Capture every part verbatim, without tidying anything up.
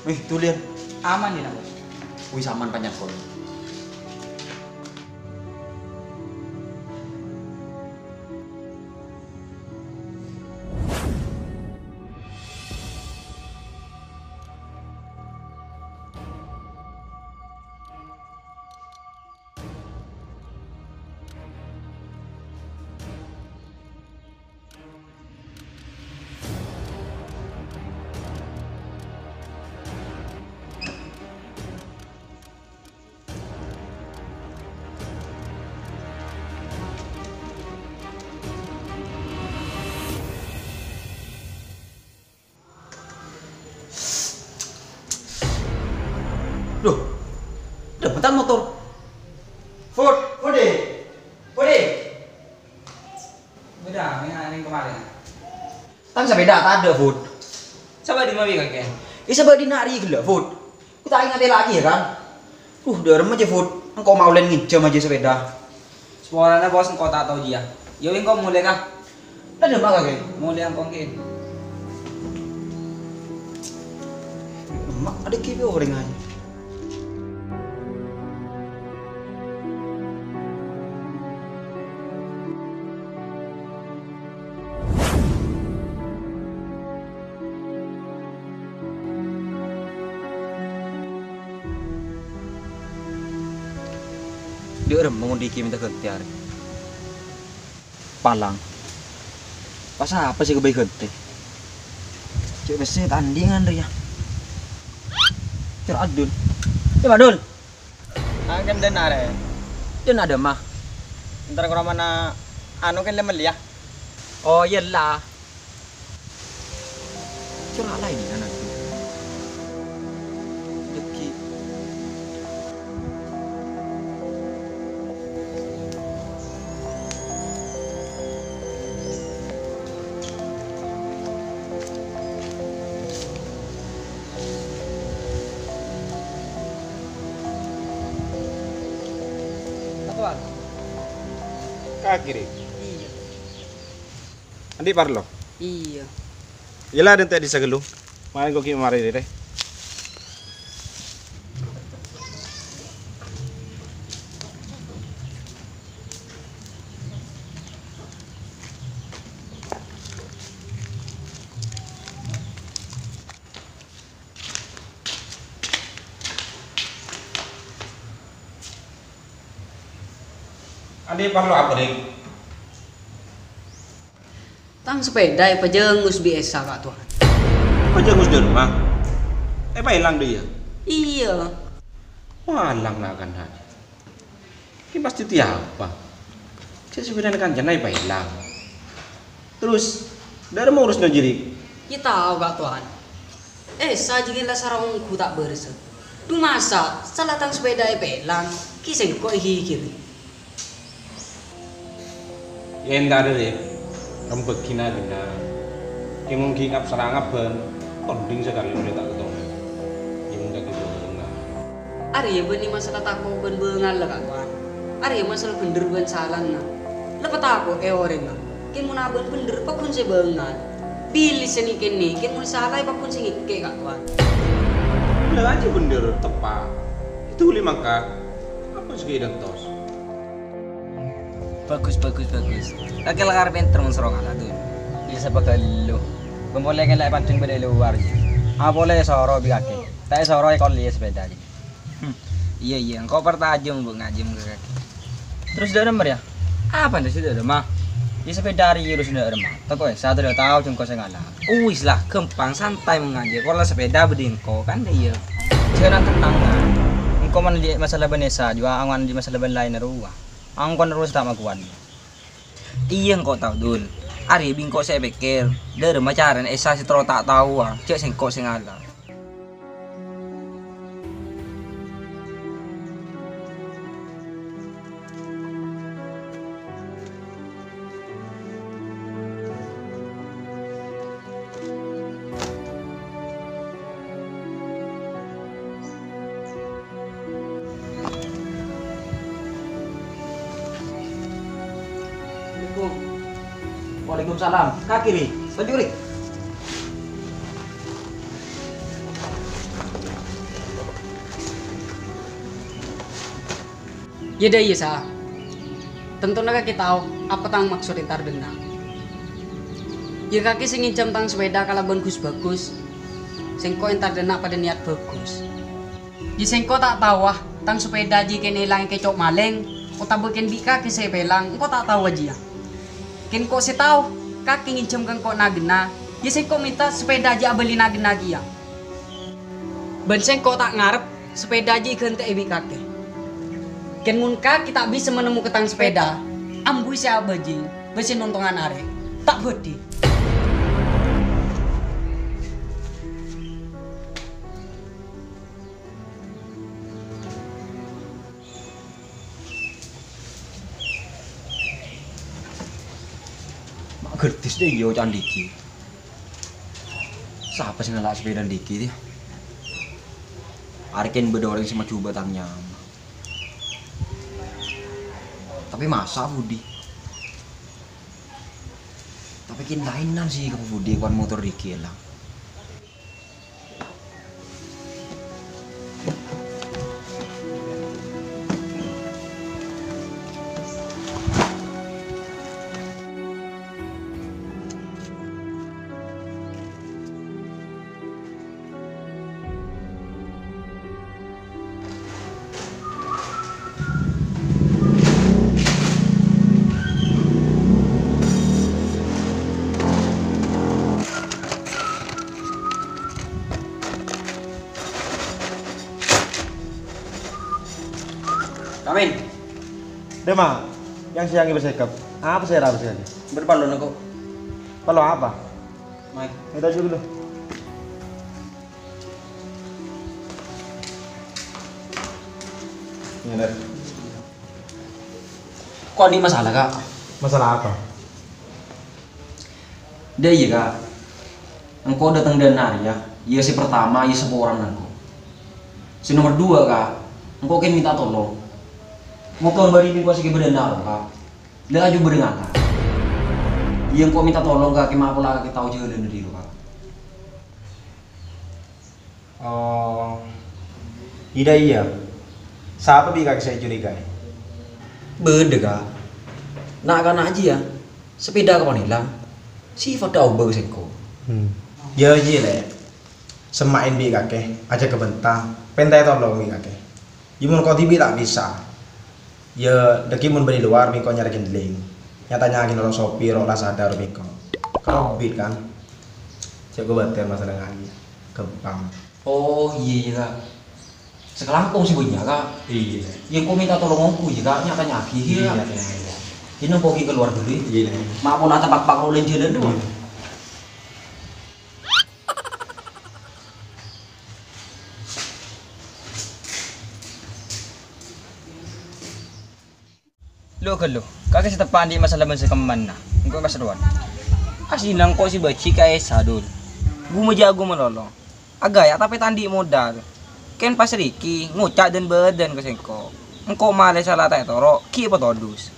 Wih, duliyan. Aman, yâ, Nak, Bos? Wis aman panjhennengan. Loh, dâ' emma ta' motor? Fud, Fudi, Fudi. Bâdâ, mè' anèng kemarin. Tang sapèda tadâ', Fud. Sabâ' dimma bi' kakè? È, sabâ' dinna' rèya ghellâ', Fud. Ko ta' èngatè lagi, yâ, kan? Uh, dâremma jiyâ, Fud. Engko' ma' ollèna ngènjhâm jiyâ sapèda. Sapolana, Bos, engko' ta' tao jiyâ. Yâ, engko' molè, Ka. Lah, dâ' emma kakè? Molè engko' kèya. Emma', adâ' kèya orèng aja. Dâ' remma mon dhika mènta ghântè arè. Palang. Pas apa sè èghâbây ghântè? Cè' pèssè tandhingan rèya. Cor Adul. Cor Adul. Angkèn dâna arè. Dâna dâ' emma? Entar ka romana anu kèn lè mellèya. Oh, iyâ la. Cora' laèn, anakku. Dhâggi'. Ka kiri. Iyâ. Andi' parlo? Iyâ. Yella, dântè' dissa ghâllu. Maèn engko' ghi' marè rè. Andi' parlo apa, Dik? Tang sepèda èpajhângus bi' Esa, Ka' Towan. Èpajhângus dâ' remma? Èpaèlang dâ' iyâ? Iyâ. Walang na' kan hajâ. Kèng pastè tèya apa? Jhâ' sepèdana kancana èpaèlang. Terros, dâ' remma urusna jârèya? Yâ tao, Ka' Towan. Esa jiyâ la sara ongghu ta' bârâssa. Dhu masa' sala tang sepèda èpaèlang, ghi' sèngko' èghighiri. Yèn ta' arè, rembhâghina ghânna. Kèng mon ghi' kapsara ngabân, tondhing sakalè orèng ta' katolè. Yèn mon kakè bângal. Arèya bânnè masalah tako' bân bângalla, Ka' Towan. Arèya masalah bhendher bân salana. La patako'è orèngnga. Kèng mon abân bhendher, pagghun sè bângal. Bilih sè nè'-kènè', kèng mon salaè pagghun sè ngèkè', Ka' Towan. La jiyâ bhendher, teppa'. Èdhuli mangka. Apa sè ghi' dântos? Bagus, bagus, bagus. Kakè la karè pènter mon soro ngala', Dul. Iyâ, sapa ghâllu. Bân polè kèng la èpandeng bâdâ è lowar, yâ. Apa polè èsoro bi' kakè. Ta' èsoro èkollè sepèda, yâ. Hmm. Iyâ, iyâ, engko' partajâm, Bu, ngajâm ka kakè. Terros dâ' remma rèya? Apa ndâ' sè dâ' remma? Iyâ, sepèda rèya terros dâ' remma. Tako' Esa tadâ' tao jhâ' engko' sè ngala'. Uwis la, ghâmpang, santai mon ngajâm. Pola sepèda bâdâ engko', kan, iyâ. Jhâ' nang-kennangan. Engko' mon andi' masalah bân Esa, jhuwa' angowan andi' masalah bân laènna rowa. Angkon terros ta' makowan. Iyâ, engko' tao, Dul. Arèya bi' engko' sè èpèkkèr. Dâ' remma carana Esa sè terro ta' taowa, jhâ' sèngko' sè ngala'. Assalamualaikum. Waalaikumsalam. Ka kiri, pancuri. Iyâ, dâ' iyâ, Sa. Tantona kakè tao apa tang maksod entar dâ' enna'. Iyâ, kakè sè ngènjhâm tang sepèda kalabân Gus Bagus. Sèngko' entar dâ' enna' padâ niat bagus. Iyâ, sèngko' ta' taowa tang sepèda jiyâ kèng èlang èkèco' malèng, otabâ kèng bi' kakè sè èpèlang, engko' ta' taowa jiyâ. Kèng engko' sè tao, kakè ngènjhâm ka engko' na-, ghenna, iyâ sèngko' mènta sepèda jiyâ abâli na-, ghenna kèya. Bân sèngko' ta' ngarep sepèda jiyâ èghântè'è bi' kakè. Kèng mon kakè ta' bisa manemmo ka tang sepèda, ambuy sè abâjing, bân sè nontongan arè, ta' bhâdhi. Ma' ghârdhis dâ' iyâ can dhiki. Sapa sè ngala' sepèda dhiki, yâ? Arè kèng bâdâ orèng sè majubâ' tang nyama. Tapè masa' budi? Tapè kèng laènan sè ka budi, kan motor dhiki èlang. Kamin. Dema, yang siang ibu sekep. Apa saya rapi sekali? Berpalon aku. Palon apa? Mai. Kita aja dulu. Ini, Dad. Ko' andi' masalah, Ka'? Masalah apa? Dâ' iyâ, Ka'. Engko' dâteng dâ' enna' rèya, iyâ sè partama, iyâ saporana engko'. Sè nomer duwâ', Ka', engko' kèng mènta tolong. Motor bâri' bi' engko' sè èghibâ dâ' enna' rowa, Ka'. La ajubâ' dâ' ngala'. Iyâ engko' mènta tolong, Ka', kèng ma' pola kakè tao jhâlânna dâri rowa, Ka'. Oh. Iyâ, iyâ. Sapa bi' kakè sè ècurigaè? Bâdâ, Ka'. Na'-kana' jiyâ, sepèda kapan èlang. Sè padâ aobâ ka sèngko'. Hmm. Iyâ, iyâ, Lè'. Semma'èn bi' kakè, ajâgâ bhânta, pèntaè tolong bi' kakè. Iyâ, mon ko' dhibi' ta' bisa. Iyâ, dhâggi' mon bâdâ è lowar, bi' ko' nyarè gendling. Nya-tanya'aghi noro' sopir, ro' la sadar, bi' ko'. Karobbit, kan? Jhâ' kobâtèr masalah ngajhi. Ghâmpang. Oh, iyâ, iyâ, Ka'. Sakalangkong sè bânnya', Ka'. Iyâ. Iyâ, engko' mènta tolong ongghu, iyâ, Ka'. Nya-tanya'aghi, iyâ. Iyâ, iyâ, iyâ. Iyâ, nèng pogi kalowar ghâllu, iyâ. Iyâ, iyâ. Ma' pola tapak-pak rollèn jhâlân, dhu. Iyâ. Lo, ghâllu, kakè sè teppa' andi' masalah bân sè kemmanna. Engko' pas rowan. Aslina engko' sè bâji' ka Esa, Dul. Ghumâ jhâ' ghumâ lolo. Aghâjâ' tapè ta' andi' modal. Kèng pas rèki ngoca' dân-bâdân ka sèngko'. Engko' malè sala ta' ètoro', ghi' èpatodus.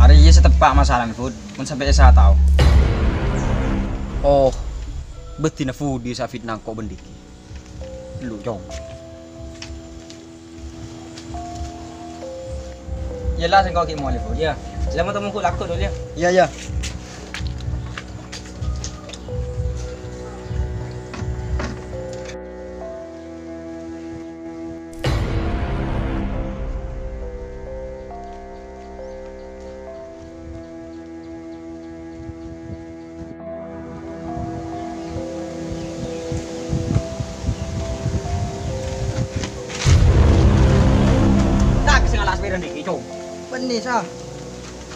Arèya sè teppa' masalana, Fud, mon sampè' Esa tao. Oh, bhâdhina Fudi sè afitna engko' bân dhiki. Lu, Cong. Iyâ la, sèngko' ghi' molè, Bu. Iyâ. Salamet, Om, engko' lako, Dul, yâ. Iyâ, iyâ. Tak sing alas piring iki, Cung. Benih, Sa.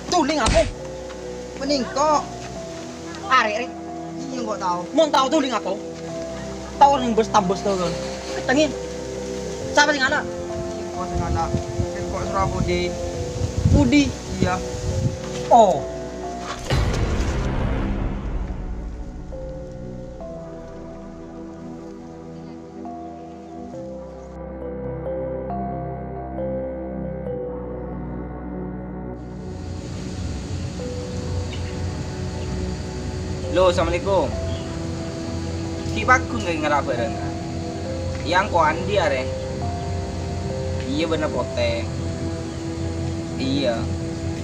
Tuling aku. Bening kok. Arek, Rek. Iya, kok tau. Mon tau tuling aku. Tau nang bus tambus tuh, kan. Ketengi. Siapa sing anak? Kok sing anak? Kok Surabudi? Budi. Iya. Oh. Lo, assalamualaikum. Ki Bagus nggak ngerap bareng? Yang ko andi are? Iya bener poteng. Iyâ.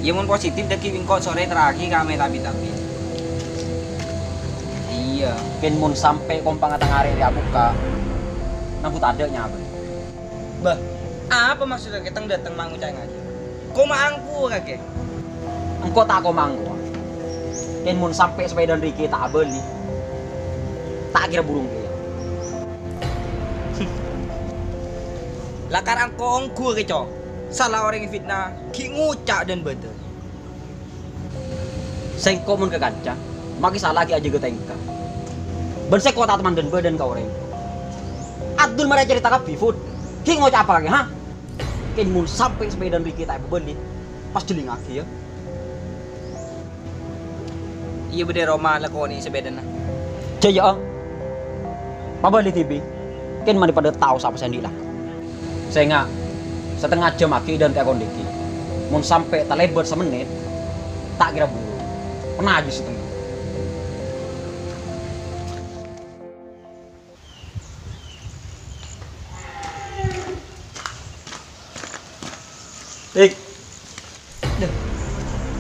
Iyâ, mon positif, dhâggi' engko' sore terraghi ka mè' tabi-tabi. Iyâ. Kèng mon sampè' kompangnga tang arè rè abukka', nanggu tadâ' nyabâ. Bâh, apa maksodda kè tang-dâteng ma' ngoca' ngajhi? Koma angku kakè. Engko' ta' koma angku. Kèng mon sampè' sapèdana Riki ta' abâli, ta' kèra burung kèya. Lakar engko' ongghu kè, Co. Sala orèng fitnah, ghi' ngoca' dân-bâdân. Sèngko' mon ka kanca, makè sala ghi' ajâgâ tèngka. Bân sèngko' ta' teman dân-bâdân ka orèng. Abdul marè carèta kabbhi, Fud. Ghi' ngoca' apa kakè, ha? Kèng mon sampè' sapèdana Riki ta' èpabâli, pas jhellingngaghi, yâ. Iyâ, bâdâ è roma lakonè sapèdana. Jâ, yâ, oh. Pabâli dhibi'. Kèng marè padâ tao sapa sè andi' lako. Sènga', satengnga jhâm aghi' dân ka kondhiki. Mon sampè' talèbât samennit, ta' kèra buru. Pernah ajhi satengnga. Dik. Dâ',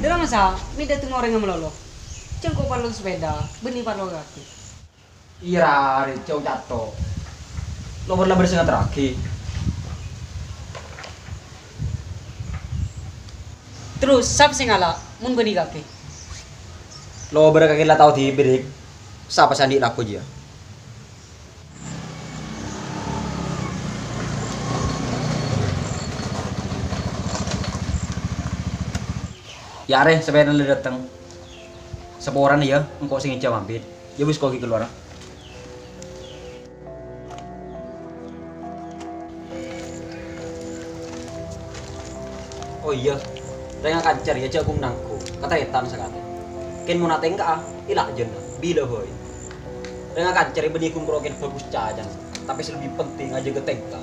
dâ' la masa, mè' dâteng orèngnga malolo. Jhâ' engko' parlo sapèda, bânnè parlo kakè. Iyâ, ra, rè, jhâ' cato. Lo' bârâ' la bârâs ngaterraghi. Terros, sapa sè ngala' mon bânnè kakè? Lo' bârâ' kakè la tao dhibi', Dik. Sapa sè andi' lako jiyâ? Yâ arè, sapèdana la dâteng. Saporana yâ, engko' sè ngèjhâ mambit. Yâ wis, ko' ghi' kalowara. Oh iyâ, rèng akanca rèya jhâ' ghun nangghung, katarètan sakalè. Kèng mon atèngka'a, èlajâna, bilâ bhâi. Rèng akanca rèya bânnè ghun karo kèng bhâghus cacana, tapè sè lebbi penting ajâgâ tèngka.